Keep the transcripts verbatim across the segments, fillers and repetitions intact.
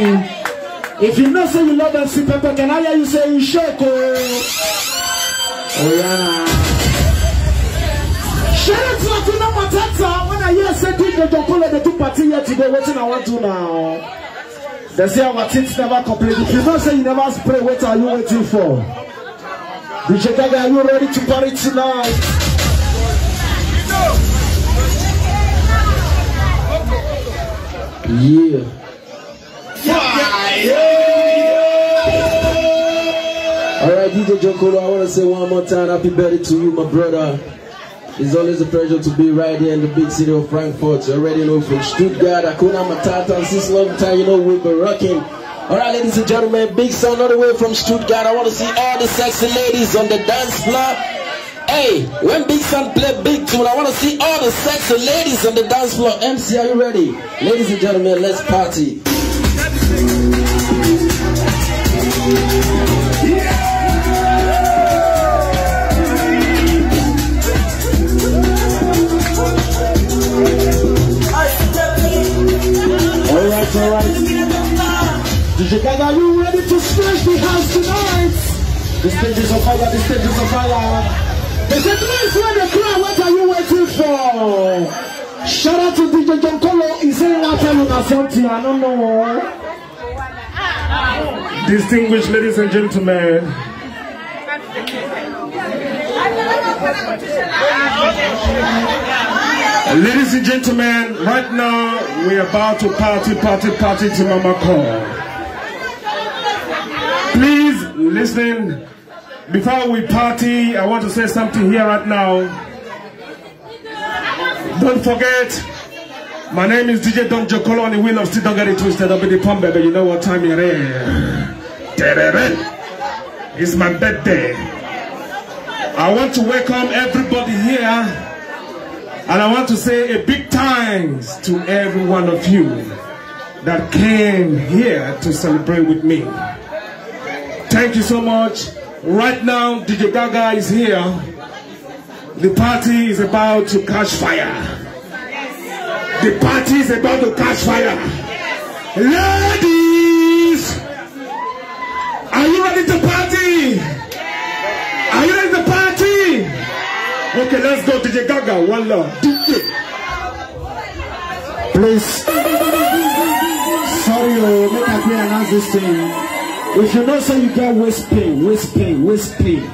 If you know say you love M C Pepper, can I hear you say you shock? Oh, oh yeah. Shout out to Akuna Matata. When I hear say D J Jokolo dey do party here today, wetin I want to now? They say our tits never complete. If you know say you never spray, what are you waiting for? D J Gaga, are you ready to party tonight? Yeah. All right, D J Jokolo, I want to say one more time, happy birthday to you, my brother. It's always a pleasure to be right here in the big city of Frankfurt. You already know, from Stuttgart, Akuna Matata, since long time, you know, we've been rocking. All right, ladies and gentlemen, big sound all the way from Stuttgart. I want to see all the sexy ladies on the dance floor. Hey, when big sound play big tune, I want to see all the sexy ladies on the dance floor. M C, are you ready? Ladies and gentlemen, let's party. All right, all right. D J Gaga, are you ready to smash the house tonight? The stage is on fire, the stage is on fire. They say, "Please, when they cry, what are you waiting for?" Shout out to D J John Colo. He said, "I'll tell you now something, I don't know." Distinguished ladies and gentlemen, ladies and gentlemen, right now we're about to party, party, party to Mama Call. Please listen. Before we party, I want to say something here right now. Don't forget, my name is D J Don Jokolo on the wheel of Still Don't Get It Twisted. I'll be the pump baby. You know what time it is. Tereren. It's my birthday. I want to welcome everybody here, and I want to say a big thanks to every one of you that came here to celebrate with me. Thank you so much. Right now, D J Gaga is here. The party is about to catch fire. The party is about to catch fire. Ladies, are you ready to party? Are you ready to party? Okay, let's go, D J Gaga. One love. D J. Please. Sorry, oh, make I play announce this thing. If you know say you get waist pain, waist pain, waist pain,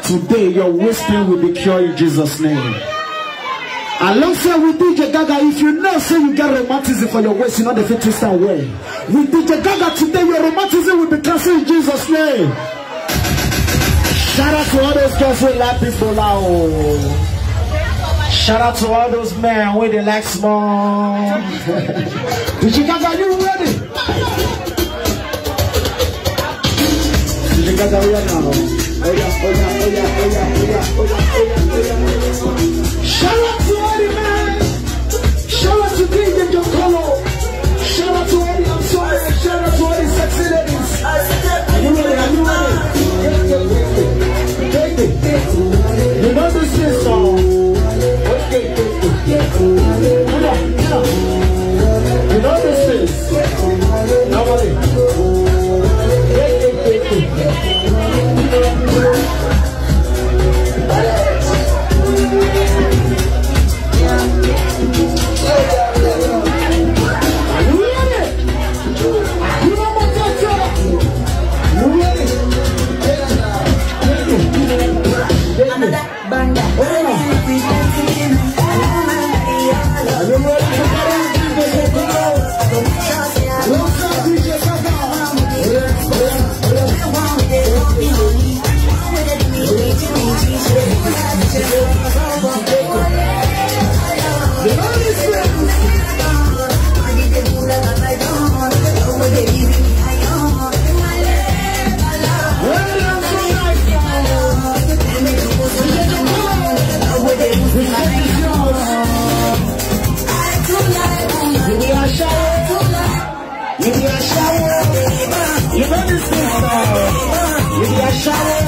today your waist pain will be cured in Jesus' name. Alongside with D J Gaga, if you know say you get rheumatism for your waist, you know the fit twist away. With D J Gaga today, your rheumatism will be cancelled in Jesus' name. Shout out to all those girls who like people now. Shout out to all those men who they like small. D J Gaga, you ready? D J Gaga, we are now. Oh yeah, oh yeah, oh yeah, oh yeah, oh yeah, oh yeah, oh yeah, oh yeah. Shout out to all the men. Shout out to D J Jokolo. Shout out to all the Amsore. Shout out to all the sexy ladies. Are you ready? Are you ready? You know this is song. Okay, okay, okay. Come on, come on. You know this is. Nobody. You be a shower. You know this thing now. You be a shower.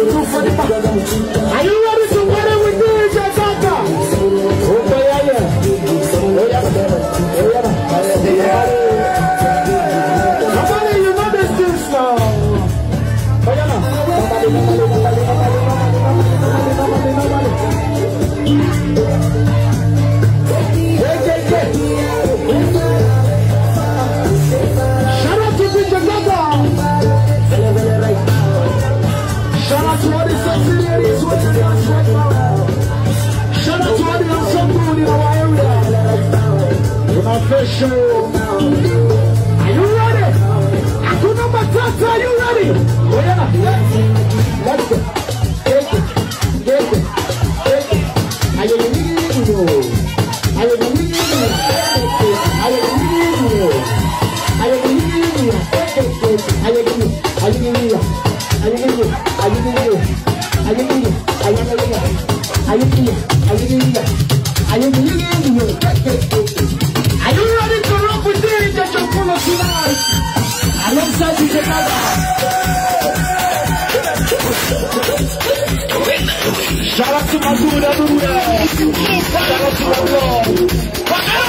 Are you ready to party with D J Gaga? Oh, yeah, yeah. Oh, yeah. Oh, yeah. Somebody, you know this thing now. Oh, yeah, now. Somebody, somebody, somebody. Yeah, yeah, yeah. Shout out to D J Gaga. Shout out to all the sexy ladies who are dance right now. Shout out to all the handsome people in our area. Una first show. Are you ready? Hakuna Matata, are you ready? Oh yeah, let's go. Let's go. Let's go. Let's go. Are you ready? Are you ready? Are you ready? Are you ready? Are you ready? Are you ready? Are you ready? Are you ready? Are you ready? Are you ready? Are you ready? Are you ready? Are you ready to rock with D J Chokolo tonight? Alongside D J Gaga. Shout out to my dude everywhere. Shout out to my bro. Shout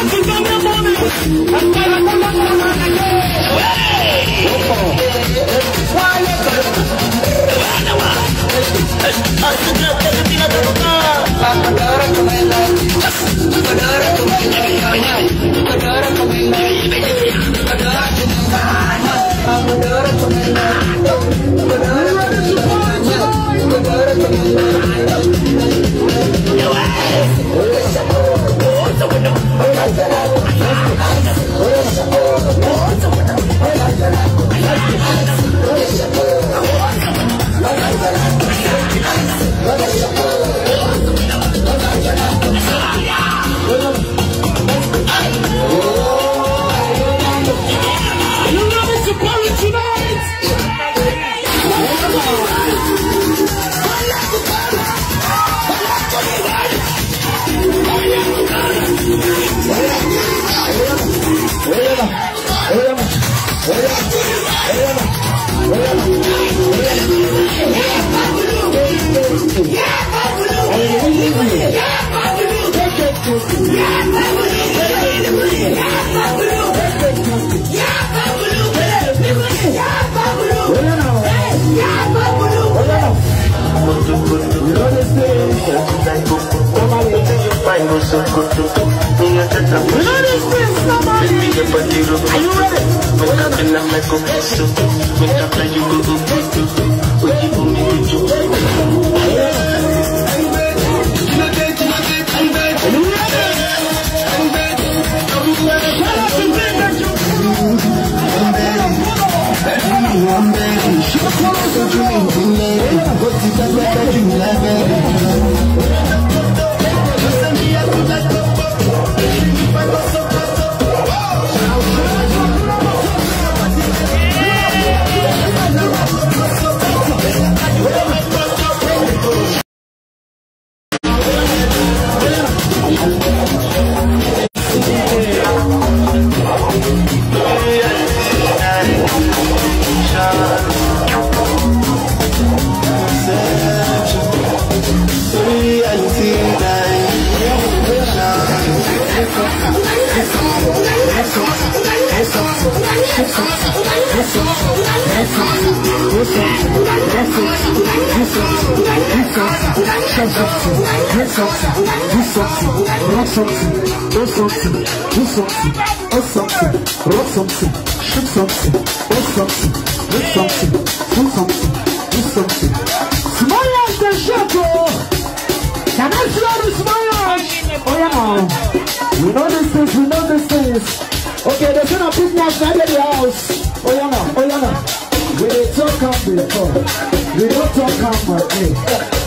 something, do something, rock something, do something, do something, rock something, do something, rock something, shoot something, rock something, do something, do something, do something. Small lights and shut up. Can I see all the small lights? Oh yeah, now. We know these things, we know these things. Okay, they say na big mouth na dey the house. Oh yeah, now, oh yeah, now. We dey talk am before. We don talk am again.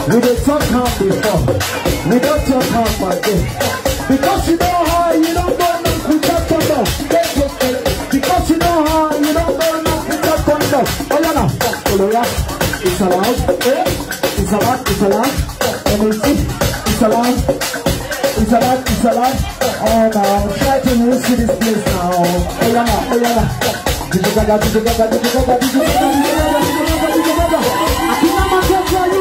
We dey talk am before. We don talk am again. Because you know how you don go knock without condom. Because you know how you don go knock without condom. Oh yeah, now. Oh yeah, it's allowed. Eh? It's allowed. It's allowed. N L T. It's allowed. It's allowed. It's allowed. Oh, now try to move to this place now. Oh yeah, now. Oh yeah, now. Did you gaga? Did you gaga? Did you gaga? Did you gaga? Did you gaga? Did you gaga? Did you gaga? Hakuna Matata, are you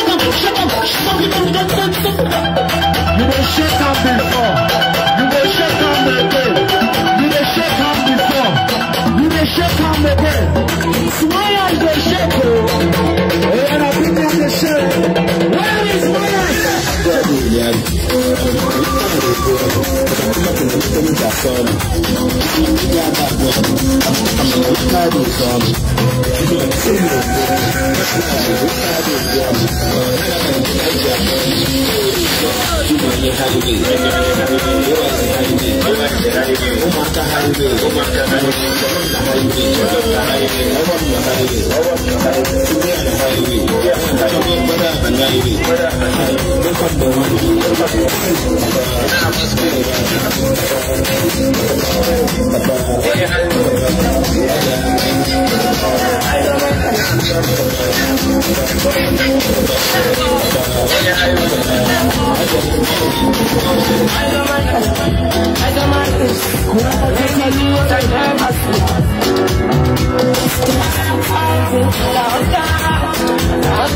You dey shake am before. You dey shake am again. You dey shake am before. You dey shake am again. Small eyes dey shake o. Oya na big eye dey shake. Where is small eyes?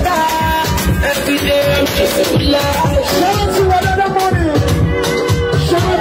Every day I'm chasing love. Shout out to another money. Shout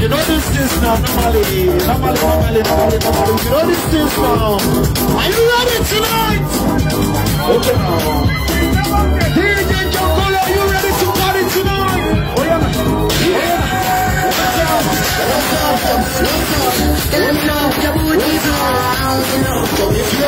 You know this is now normally, normally, normally, normally, normally. You know this is now. Are you ready tonight? Okay now. D J Jokolo, are you ready to party tonight? Oh yeah. Oh yeah. What's up? What's up? What's up? What's up? Your booty's on. If you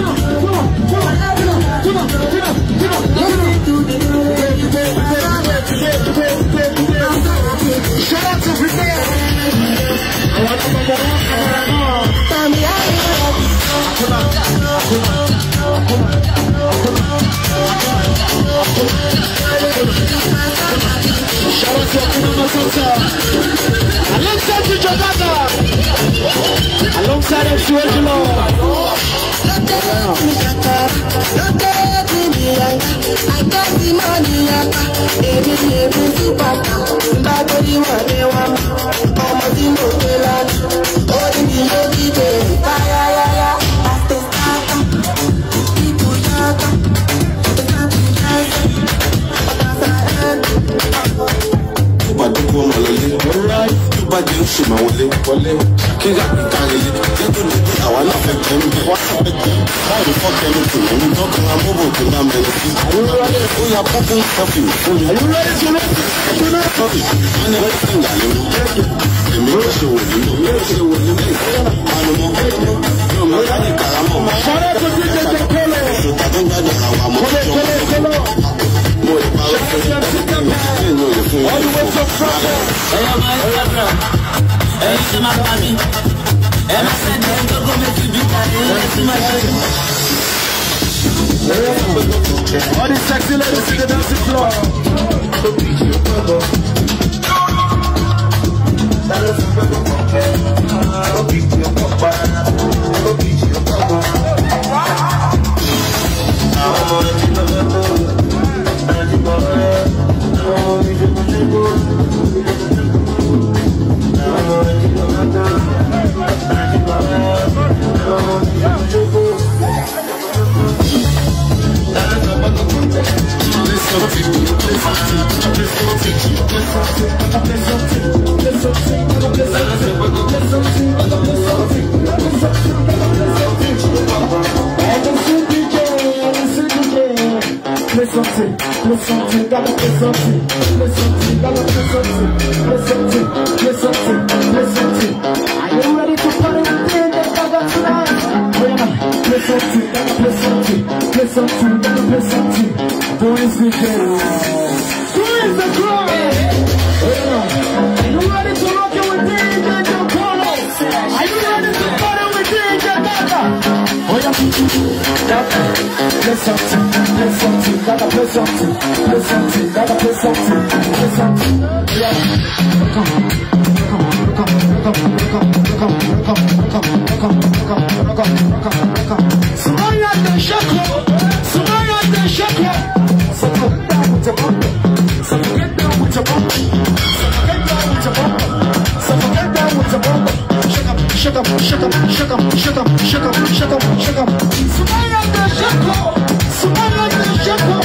Shout out to Prepare. Our number one cameraman. Shout out to Akuna Matata. Alongside D J Gaga. Alongside M C Ojulọ. Tó bá dúró ọmọ lọlé. Alright. Tó bá jẹ́ oṣù máa wọlé, wọlé. Kíkà kíkà lélẹ̀. Jẹ́ tó dédé àwa náà fẹ́ jẹ́ ń bẹ̀. Wọ́n á fẹ́ jẹ́. Báwo ni fọ́ọ̀kẹ́ mi tò? Ẹni tó kan amóbò tó máa mẹ́rin sí. Ó yá pọ́pọ́ sọ́fì fún mi. Are you ready to rock? Sọ́fì. Wọ́n ní wọ́n ti ń dà lóru. Èmi ò ṣe wò nínú. Èmi ò ṣe wò nínú. Àlùmọ́. Yóò mú láti kàrámọ̀. Shout out to D J Jakolo. Ìṣòtà tó ń gbàdúrà wa mọ́. Kolo, kolo, kolo. All the way to Florida. Ẹ̀yọ́ máa ń sábà. Ẹ̀yin ṣe máa pa mí. Ẹ máa ṣe jẹ́ tó kó mi fi bí ká. Ẹ̀yin ṣe máa ṣe. All the sexy ladies in the dancing floor. Play something, play something, gotta play something, play something, gotta play something, play something, play something, play something. Are you ready to party with D J Gaga tonight? Oh, yeah, man. Play something, gotta play something, play something, gotta play something. Who is the girl? Who is the girl? Oh, yeah, man. Are you ready to rock it with D J Jakolo? Are you ready to party with D J Gaga? Oh, yeah. Play something, play something, gotta play something, play something, gotta play something, play something. Yeah. Sumaya the Shako, Sumaya the Shako. So get down with your bumper, so get down with your bumper, so get down with your bumper, so get down with your bumper. Shake up, shake up, shake up, shake up, shake up, shake up, shake up, shake up. Sumaya the Shako, Sumaya the Shako.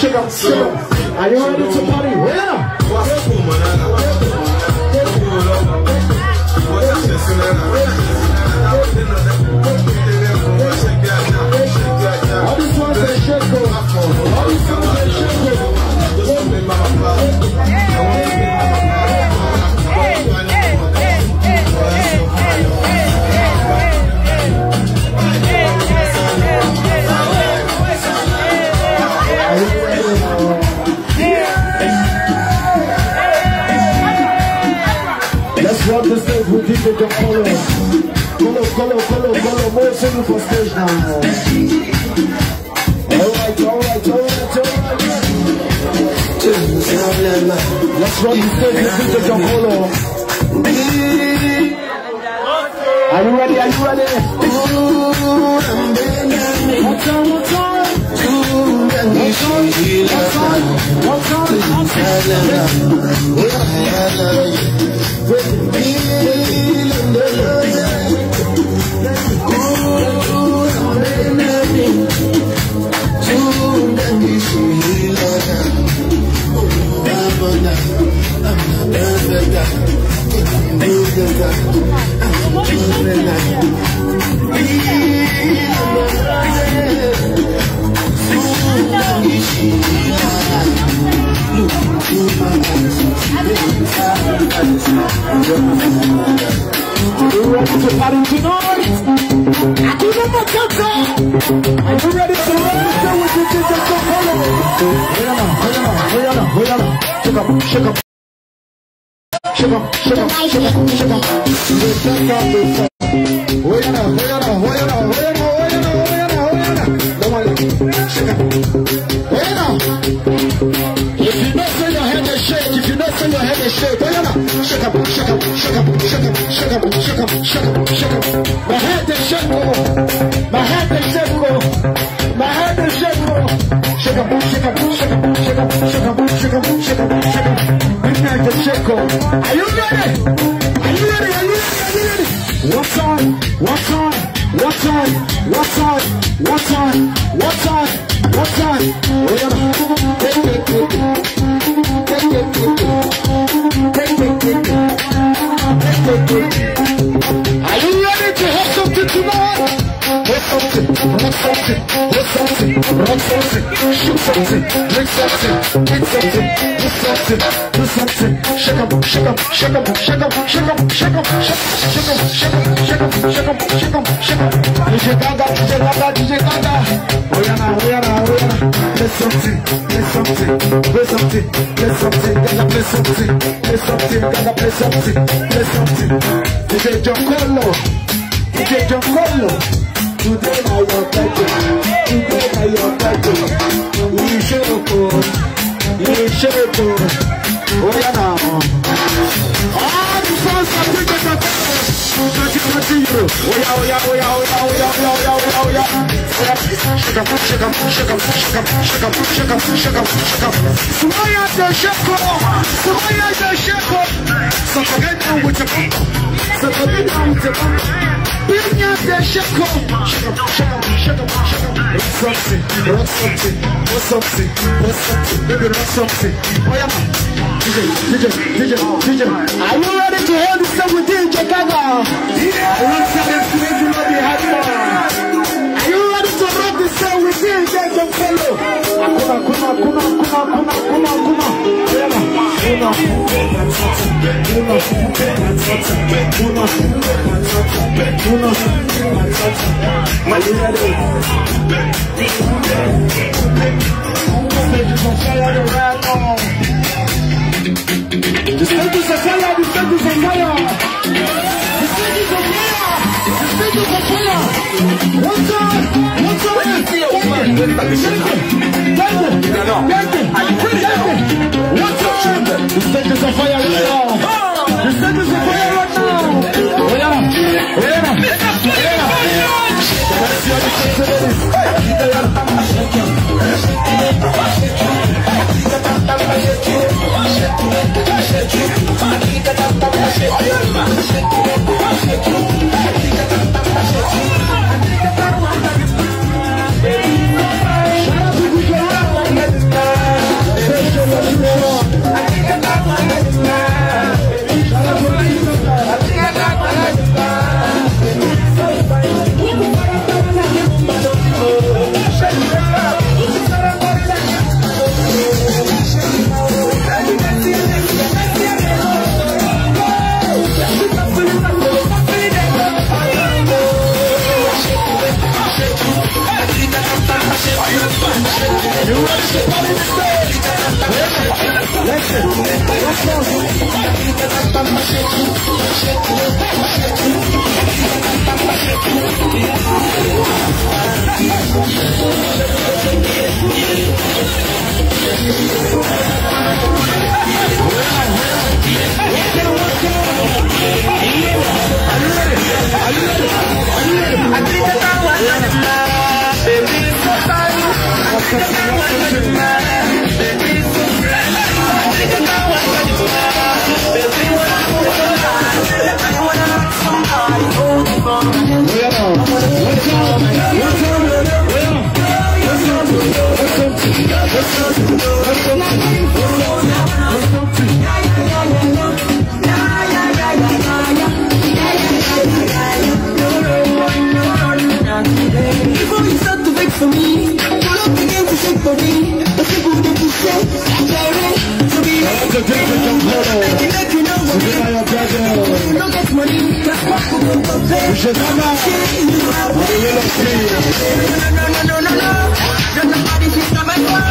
Shake up, shake up. Are you ready to party? Yeah. All these ones that shake up. All these ones that shake up. Let's rock the stage with D J John Polo. Polo, Polo, Polo, Polo, more single for stage now. All right, all right, all right, all right. Let's rock the stage with D J John Polo. Are you ready? Are you ready? One time, one time. One time, one time, one time. You ready to party tonight? I do not know, Jojo. Are you ready to run the show with the D J John Polo? Hoyana, hoyana, hoyana, hoyana. Shake up, shake up. Shake up, shake up, shake up, shake up. Hoyana, hoyana, hoyana, hoyana, hoyana, hoyana, hoyana. Come on, shake up. Hoyana. If you know say your head is shake, if you know say your head is shake, oh yeah, shake up, shake up, shake up, shake up, shake up, shake up, shake up, shake up. My head is shake, oh, my head is shake, oh, my head is shake, oh. Shake up, shake up, shake up, shake up, shake up, shake up, shake up, shake up. My head is shake, oh. Are you ready? Are you ready? Are you ready? Are you ready? One time, one time, one time, one time, one time, one time, one time. Oh yeah. Take it, take it. Take it, take it. Take it, take it. Take it, take it. Are you ready to have something tonight? Have something, rock something, have something, rock something, shoot something, drink something, eat something, do something. Do something. Shake up, shake up, shake up, shake up, shake up, shake up, shake up, shake up, shake up, shake up, shake up, shake up, shake up. D J Gaga, D J Gaga, D J Gaga. Hoyana, hoyana, hoyana. Play something, play something, play something, play something. Gaga, play something, play something. Gaga, play something, play something. D J John Polo, D J John Polo. Today na your birthday, today na your birthday. We shake up, we shake up. Oh yeah now. All the fans are picking up. Thirty, thirty euro. Oh yeah, oh yeah, oh yeah, oh yeah, oh yeah, oh yeah, oh yeah, oh yeah, oh yeah. Shake up, shake up, shake up, shake up, shake up, shake up, shake up, shake up. Somebody out there shake up. Somebody out there shake up. So forget now with your bum. So forget now with your bum. Bring out the shake up. Shake up, shake up, shake up, shake up. Rock something, rock something, rock something, rock something. Baby, rock something. Oh yeah, man. D J, D J, D J, D J. Are you ready to hold the same with D J Gaga? Yeah. I want to say this to everybody, happy. Are you ready to rock the same with D J Fellow? Kuma, kuma, kuma, kuma, kuma, kuma, kuma. Kuma, kuma, kuma, kuma, kuma, kuma, kuma. Malaria dey. Stage is on fire right now. The stage is on fire, the stage is on fire. The stage is on fire, the stage is on fire. One time, one time. One time. The stage is on fire right now. The stage is on fire right now. Oh yeah, oh yeah, oh yeah. Let's see how the sexy ladies. Before you start to vex for me, don't begin to shake for me. The people that you say, Jerry, to be like, make you know what you don't get money. That's what you don't complain. You have no, no, no, no, no, no.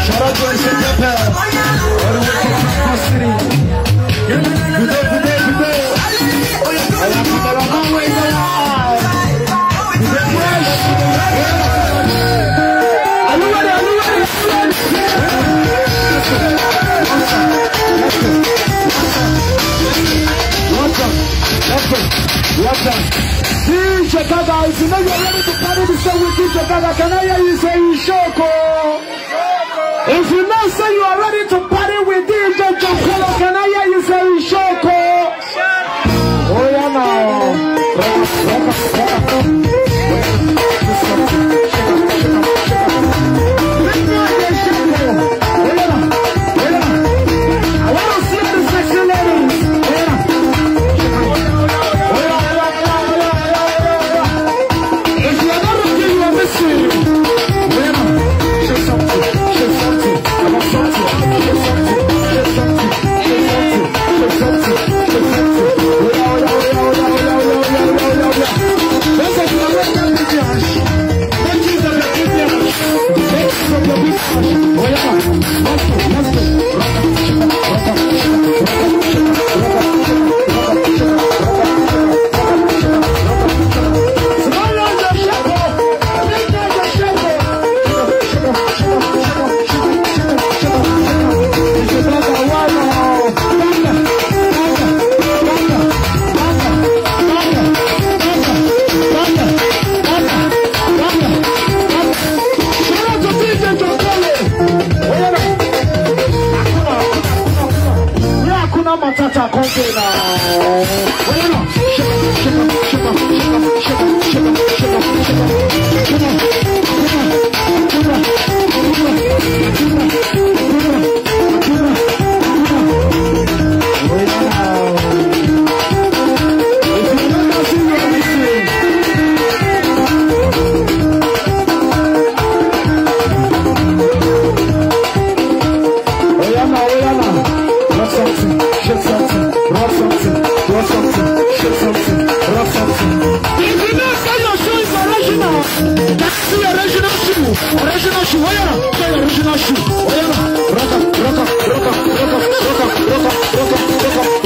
Shout out to Mister Pepper. All the way from Mexico City. Good day, good day, good day. Our cameraman is alive. Good day, fresh. Are you ready? Are you ready? Are you ready? One time, let's go. One time, let's go. One time. D J Gaga, if you know you're ready to party the same with D J Gaga, can I hear you say you shock? If you know say you are ready to party with D J Jokolo, can I hear you say you shock? Oh yeah now. I want to see the sexy ladies. Oh yeah. If you are not ready, you are missing. Say something, say something, say something, say something, say something, say something, say something. Oya, oya, oya. Those of you that don't give me a rush, don't give them a give me a rush. Make some of you rush. Oya, let's go, let's go. Oya na, oya na. Rock something, shake something, rock something, rock something, shake something, rock something. If you know say your shoe is original, that's the original shoe. Original shoe, oya na, say original shoe. Oya na, rock up, rock up, rock up, rock up, rock up, rock up, rock up, rock up, rock up.